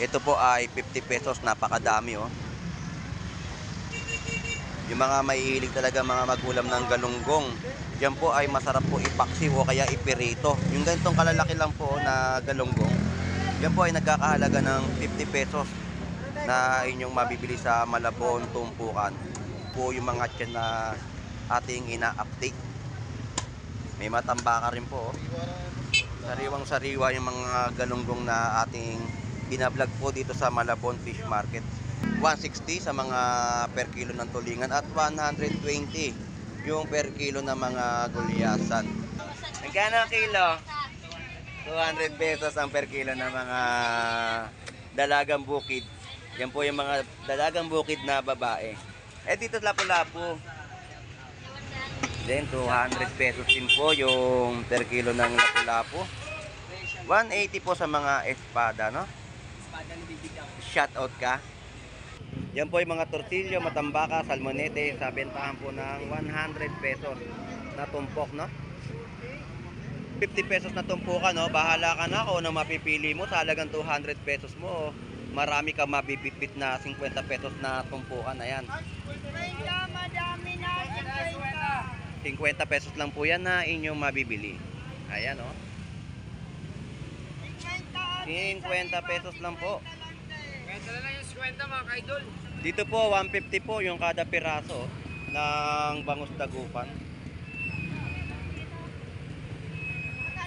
Ito po ay 50 pesos, napakadami oh. Yung mga mahihilig talaga mga magulam ng galunggong, yan po ay masarap po ipaksiw o kaya ipirito. Yung ganitong kalalaki lang po na galunggong, yan po ay nagkakahalaga ng 50 pesos na inyong mabibili sa Malabon, Tumpukan. Po yung mga tiyan na ating ina-update. May matambaka rin po oh. Sariwang sariwa yung mga galunggong na ating binablog po dito sa Malabon Fish Market. 160 sa mga per kilo ng tulingan at 120 yung per kilo ng mga gulyasan. Magkano ang kilo? 200 pesos ang per kilo ng mga dalagang bukid. Yan po yung mga dalagang bukid na babae. Eh dito lapu-lapu. Then 200 pesos din po yung per kilo ng lapu-lapu. 180 po sa mga espada, no? Shout out ka. Yan po yung mga tortillo, matambaka, salmonete, sa bentahan po ng 100 pesos na tumpok, no? 50 pesos na tumpukan, no? Bahala ka na kung ano mapipili mo sa halagang 200 pesos mo. Marami ka mabibitbit na 50 pesos na tumpukan na yan. 50 pesos lang po yan na inyong mabibili. Ayan, no? 50 pesos lang po. Kaya lang yung 50 mga kaidol. Dito po 150 po yung kada piraso ng bangus dagupan.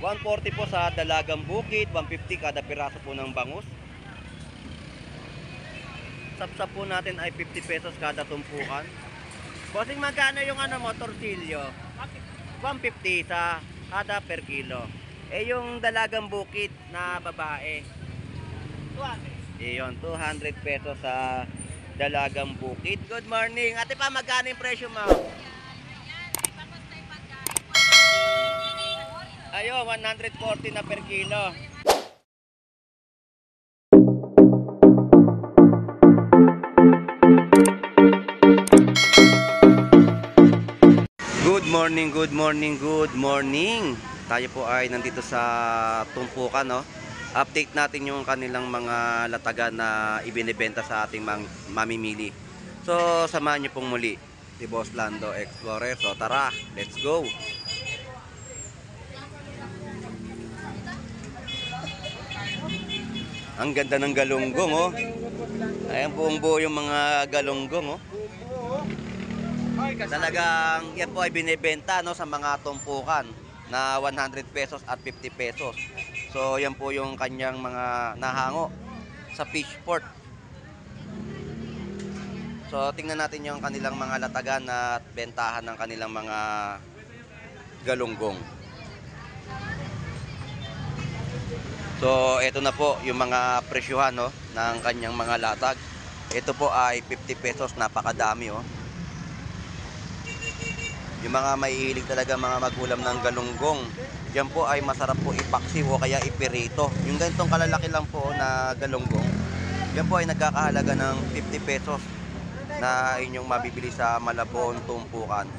140 po sa dalagang bukid, 150 kada piraso po ng bangus. Sapsap po natin ay 50 pesos kada tumpukan. Bossing, magkano yung ano mo, tortilyo? 150 sa kada per kilo. Eh yung dalagang bukid na babae, 200. Iyon, 200 pesos sa dalagang bukid. Good morning. Ate pa, magkano yung presyo mo? Ayo, 140 na per kilo. Good morning, good morning, good morning. Tayo po ay nandito sa Tumpukan, no? Update natin yung kanilang mga latagan na ibinibenta sa ating mamimili. So, samahan nyo pong muli si Boss Lando Explorer. So, tara, let's go! Ang ganda ng galunggong, oh. Ayan, buong buo yung mga galunggong, oh. Talagang yan po ay binibenta, no, sa mga tumpukan na 100 pesos at 50 pesos. So yan po yung kanyang mga nahango sa fish port. So tingnan natin yung kanilang mga latagan at bentahan ng kanilang mga galunggong. So ito na po yung mga presyuhan, no, ng kanyang mga latag. Ito po ay 50 pesos, napakadami oh. Yung mga mahihilig talaga mga magulam ng galunggong, yan po ay masarap po ipaksiw o kaya ipirito. Yung ganitong kalalaki lang po na galunggong, yan po ay nagkakahalaga ng 50 pesos na inyong mabibili sa Malabon, Tumpukan.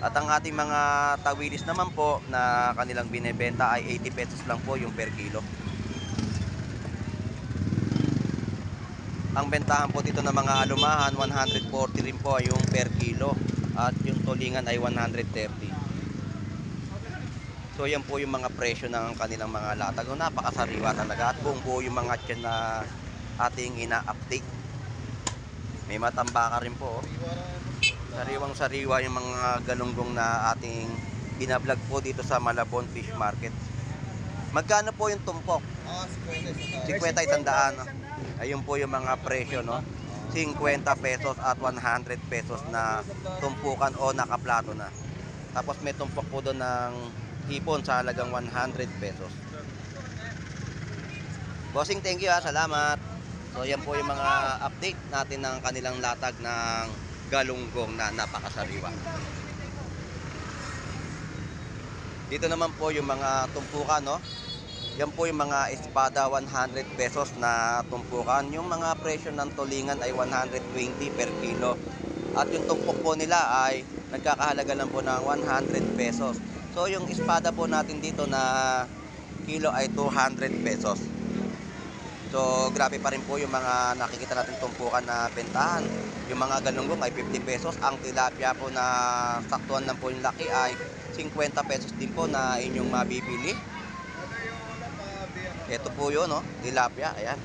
At ang ating mga tawilis naman po na kanilang binebenta ay 80 pesos lang po yung per kilo. Ang bentahan po dito ng mga alumahan, 140 rin po yung per kilo. At yung tulingan ay 130. So yan po yung mga presyo ng kanilang mga latag. Napakasariwa talaga. At buong buo yung mga tiyan na ating ina-update. May matambaka rin po. Sariwang sariwa yung mga galunggong na ating binablog po dito sa Malabon Fish Market. Magkano po yung tumpok? 50 isandaan. Ayun po yung mga presyo, no? 50 pesos at 100 pesos na tumpukan o nakaplato na. Tapos may tumpok po doon ng hipon sa halagang 100 pesos. Bossing, thank you ha, salamat. So yan po yung mga update natin ng kanilang latag ng galunggong na napakasariwa. Dito naman po yung mga tumpukan, no? Yan po yung mga espada, 100 pesos na tumpukan. Yung mga presyo ng tulingan ay 120 per kilo. At yung tumpok po nila ay nagkakahalaga lang po ng 100 pesos. So yung espada po natin dito na kilo ay 200 pesos. So So grabe pa rin po yung mga nakikita natin tumpukan na bentahan. Yung mga galunggong ay 50 pesos. Ang tilapia po na saktuan lang po yung laki ay 50 pesos din po na inyong mabibili. Ito po yun, no? Tilapia, ayan.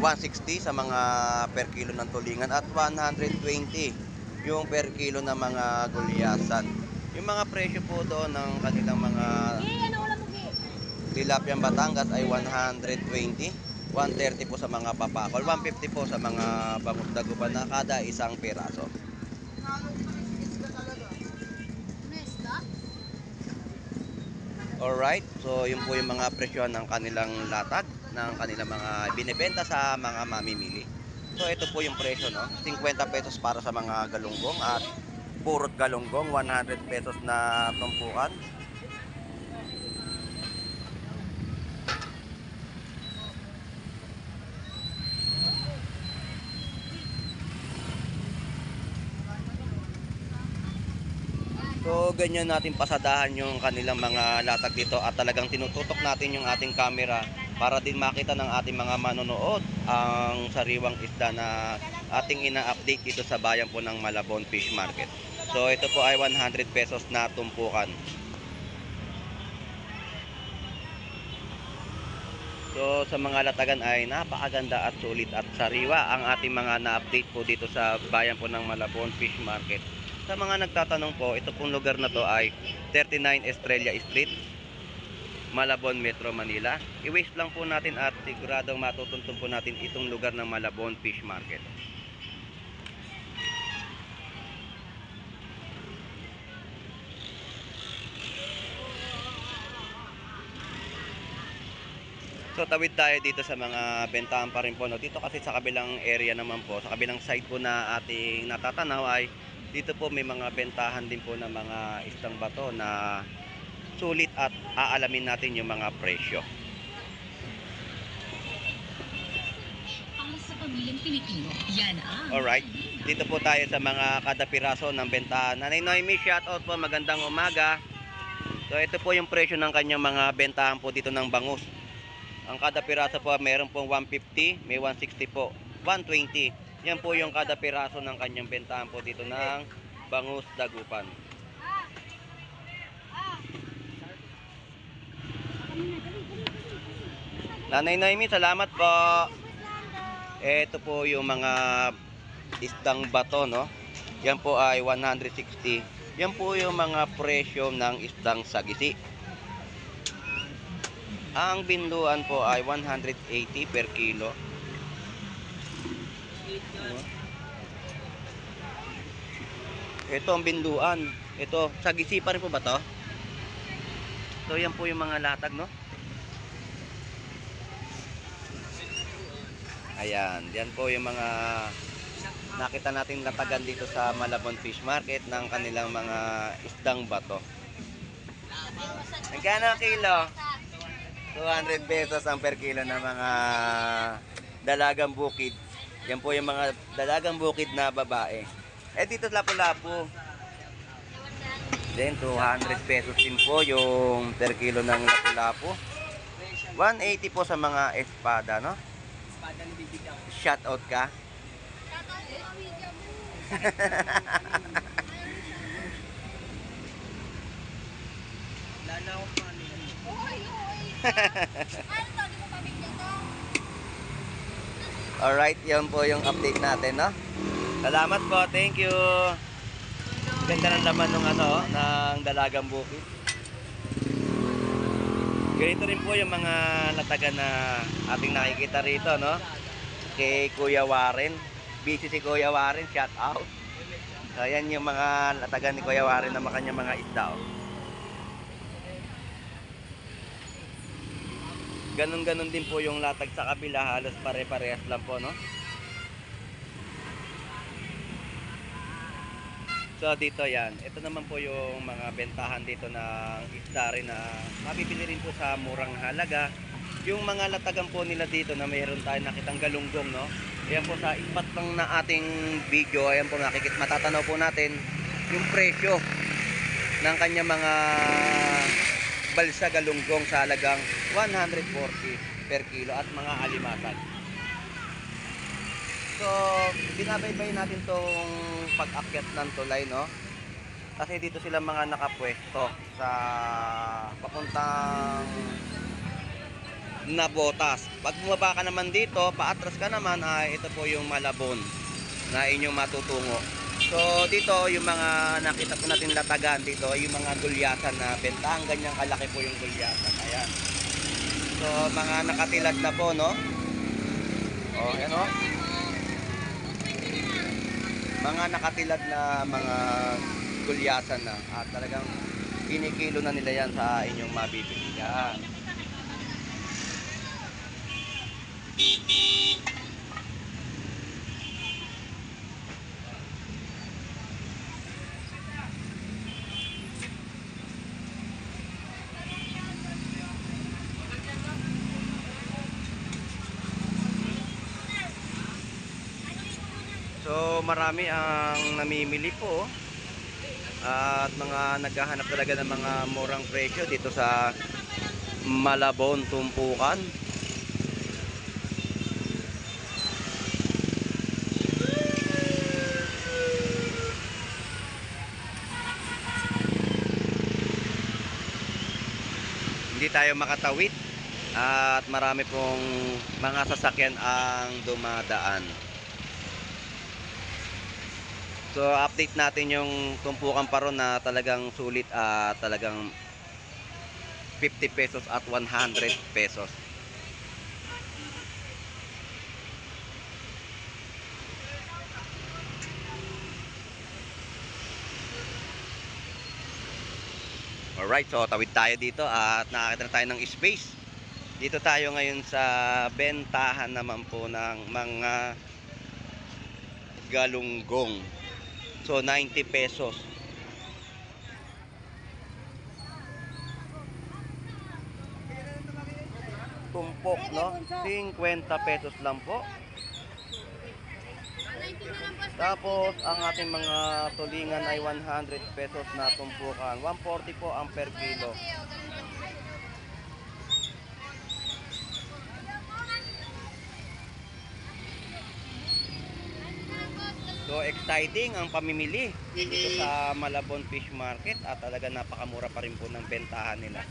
$160 sa mga per kilo ng tulingan at 120 yung per kilo ng mga gulyasan. Yung mga presyo po doon ng kanilang mga tilapia Batangas ay 120, 130 po sa mga papakol, 150 po sa mga bangus dagupan na kada isang piraso. Alright, so yun po yung mga presyo ng kanilang latag, ng kanilang mga binibenta sa mga mamimili. So ito po yung presyo, no? 50 pesos para sa mga galunggong at purot galunggong, 100 pesos na tumpukan. So ganyan natin pasadahan yung kanilang mga latag dito at talagang tinututok natin yung ating camera para din makita ng ating mga manonood ang sariwang isda na ating ina-update dito sa bayan po ng Malabon Fish Market. So ito po ay 100 pesos na tumpukan. So sa mga latagan ay napakaganda at sulit at sariwa ang ating mga na-update po dito sa bayan po ng Malabon Fish Market. Sa mga nagtatanong po, ito pong lugar na to ay 39 Estrella Street, Malabon, Metro Manila. I-waste lang po natin at siguradong matutuntun po natin itong lugar ng Malabon Fish Market. So tawid tayo dito sa mga bentahan pa rin po, no? Dito kasi sa kabilang area naman po, sa kabilang side po na ating natatanaw ay dito po may mga bentahan din po ng mga isdang bato na sulit at aalamin natin yung mga presyo. Para sa pamilyang Pilipino, yan ang... Alright, dito po tayo sa mga kada piraso ng bentahan. Nanay Noemi, shoutout po, magandang umaga. So ito po yung presyo ng kanyang mga bentahan po dito ng bangus. Ang kada piraso po mayroon pong 150, may 160 po, 120. Yan po yung kada piraso ng kanyang bentahan po dito ng bangus dagupan. Nanay Noemi, salamat po. Ito po yung mga isdang bato, no? Yan po ay 160. Yan po yung mga presyo ng isdang sagisi. Ang binduan po ay 180 per kilo. Ito ang binduan. Ito, sagisi pa rin po ba to? So yan po yung mga latag, no? Ayan, yan po yung mga nakita natin latagan dito sa Malabon Fish Market ng kanilang mga isdang bato. Magkano kilo? 200 pesos ang per kilo ng mga dalagang bukid. Yan po yung mga dalagang bukid na babae. Eh dito lapu-lapu. Then 200 pesos din po yung per kilo ng lapu-lapu. 180 po sa mga espada, no? Espada ni bibigyan. Shout out ka. Lala ko pa nila. Alright, yan po yung update natin, no? Salamat po, thank you. Ganda ng laman ng ng dalagang bukid. Ganito rin po yung mga latagan na ating nakikita rito, no? Kay Kuya Warren. Busy si Kuya Warren, shout out. So, ayan yung mga latagan ni Kuya Warren na kanyang mga isda, oh. Ganon-ganon din po yung latag sa kabila, halos pare-parehas lang po, no? So dito yan, ito naman po yung mga bentahan dito ng isda rin na mabibili rin po sa murang halaga. Yung mga latagan po nila dito na mayroon tayo nakitang galunggong, no? Ayan po sa ipat lang na ating video, ayan po matatanaw po natin yung presyo ng kanya mga balsa galunggong sa halagang 140 per kilo at mga alimasag. So, binabaybay natin tong pag-akyat ng tulay, no? Kasi dito sila mga nakapwesto sa papuntang Nabotas. Pag bumaba ka naman dito, paatras ka naman, ay ito po yung Malabon na inyong matutungo. So, dito yung mga nakita po natin latagan dito, yung mga gulyasan na bentahan, ganyang kalaki po yung gulyasan. Ayan. So, mga nakatilad na po, no? Oh, ayan, oh. Mga nakatilad na mga gulyasan na at talagang kinikilo na nila yan sa inyong mabibili. Yan. So marami ang namimili po at mga naghahanap talaga ng mga murang presyo dito sa Malabon, Tumpukan. Hindi tayo makatawid at marami pong mga sasakyan ang dumadaan. So update natin yung tumpukan paron na talagang sulit at talagang 50 pesos at 100 pesos. Alright, so tawid tayo dito at nakakita na tayo ng space. Dito tayo ngayon sa bentahan naman po ng mga galunggong. So 90 pesos. Tumpok, no? 50 pesos lang po. Tapos ang ating mga tulingan ay 100 pesos na tumpukan. 140 po ang per kilo. So exciting ang pamimili dito sa Malabon Fish Market at talaga napakamura pa rin po ng bentahan nila.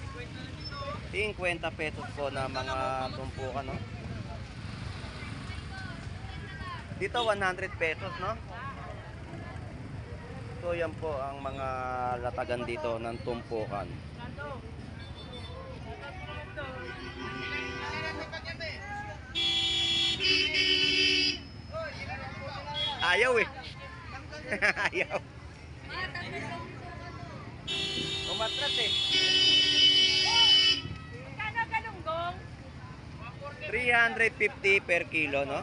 50 pesos po na mga tumpukan, no? Dito 100 pesos, no? So yan po ang mga latagan dito ng tumpukan. Ayaw eh. Ayaw. Umatras eh. Kano galunggong? 350 per kilo, no?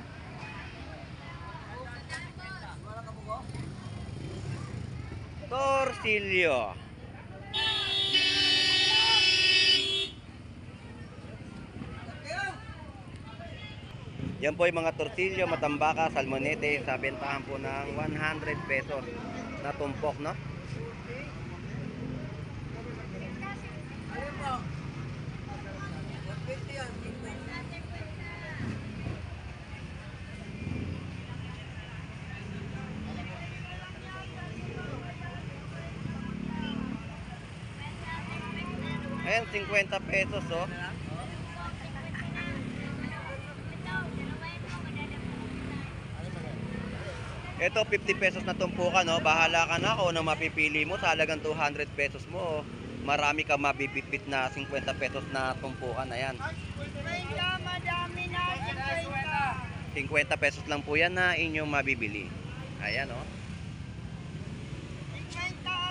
Torsilyo. Yan po yung mga torsilyo, matambaka, salmonete sa bentahan po ng 100 pesos na tumpok, no? Ayan, 50 pesos, oh. Ito 50 pesos na tumpukan, no? Bahala ka na kung ano mapipili mo sa halagang 200 pesos mo. Marami ka mabibitbit na 50 pesos na tumpukan. Ayan. Madami na 50 pesos lang po yan na inyong mabibili. Ayan, oh.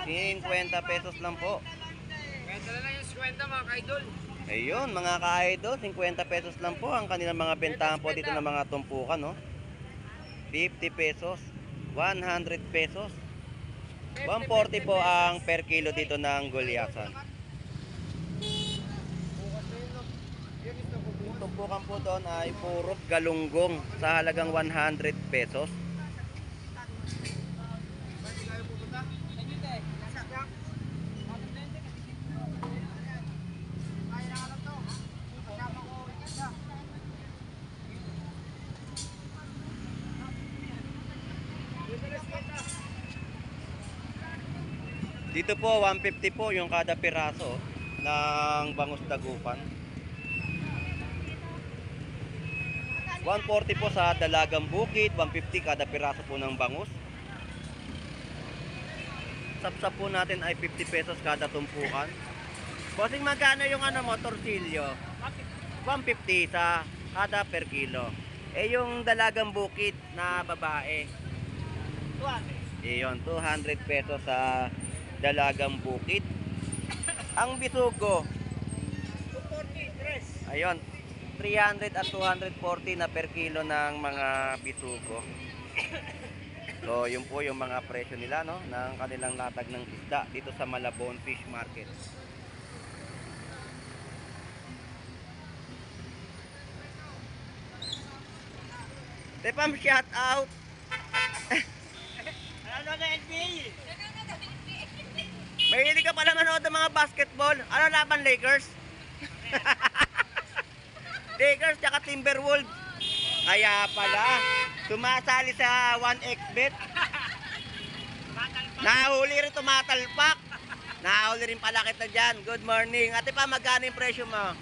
50 pesos lang po. Kwenta na lang yung 50 mga ka-idol. Ayun, mga ka-idol, 50 pesos lang po ang kanilang mga bentahan po dito ng mga tumpukan, no? 50 pesos, 100 pesos, 140 po ang per kilo dito ng gulyasan. Yung tumpukan po doon ay puro galunggong sa halagang 100 pesos. Dito po, 150 po yung kada piraso ng bangus dagupan. 140 po sa dalagang bukid, 150 kada piraso po ng bangus. Sapsap po natin ay 50 pesos kada tumpukan. Bossing, magkano yung ano mo, torsilyo? 150 sa kada per kilo. Eh yung dalagang bukid na babae, 200. iyon, 200 pesos sa dalagang bukid. Ang bisugo, 240, 3. ayun, 300 at 240 na per kilo ng mga bisugo. So, yun po yung mga presyo nila, no, ng kanilang latag ng isda dito sa Malabon Fish Market. Tepam, shout out. Ano na NBA? Mahilig ka pala manood ng mga basketball. Ano laban, Lakers? Lakers tsaka Timberwolves. Kaya pala, sumasali sa 1xBet. Nahuli rin tumatalpak. Nahuli rin pala kita dyan. Good morning. Ate pa, magkano yung presyo mo?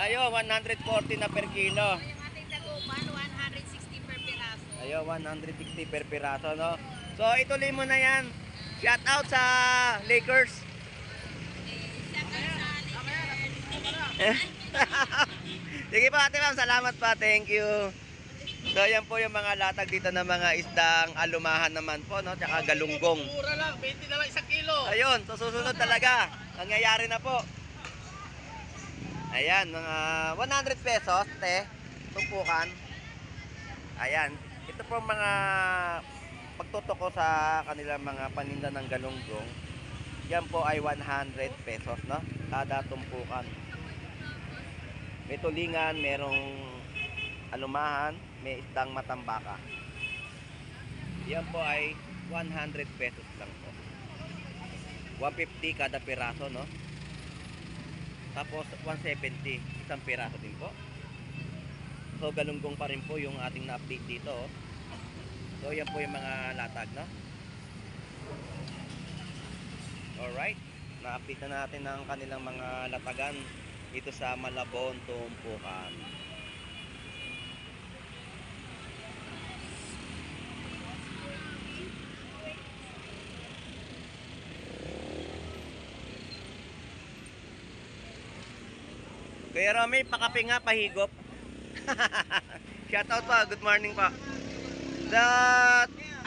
Ayo, 140 na per kilo. Yung ating dagupan, 160 per piraso. Ayo, 160 per piraso, no? So, ituloy mo na yan. Shout out sa Lakers. Sige pa, ate ma'am, salamat pa. Thank you. So, yan po yung mga latag dito ng mga isdang alumahan naman po, no? Tsaka galunggong. Mura lang, 20 na lang isang kilo. Ayun, so susunod talaga. Nangyayari na po. Ayan, mga 100 pesos, te. Tumpukan. Ayan. Ito po mga pagtutok ko sa kanilang mga paninda ng galunggong. Yan po ay 100 pesos, no? Kada tumpukan. May tulingan, merong alumahan, may isdang matambaka. Yan po ay 100 pesos lang po. 150 kada piraso, no? Tapos 170 isang piraso din po. So galunggong pa rin po yung ating na-update dito, oh. So yan po yung mga latag, no? Alright, na-update na natin ang kanilang mga latagan dito sa Malabon, Tumpukan. Kuya Romy, pakape nga, pahigop. Shoutout pa, good morning pa. The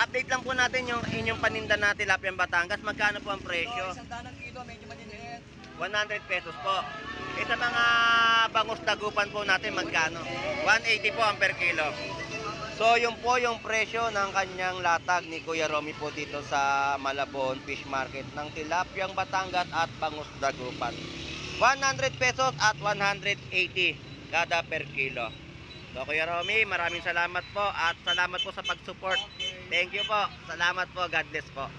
update lang po natin yung inyong paninda na tilapia Batangas. Magkano po ang presyo? Isang danang kilo, medyo maliliit. 100 pesos po. Sa mga bangus dagupan po natin, magkano? 180 po ang per kilo. So, yun po yung presyo ng kanyang latag ni Kuya Romy po dito sa Malabon Fish Market ng tilapia Batangas at bangus dagupan. 100 pesos at 180 kada per kilo. So Kuya Romy, maraming salamat po at salamat po sa pag-support. Thank you po. Salamat po. God bless po.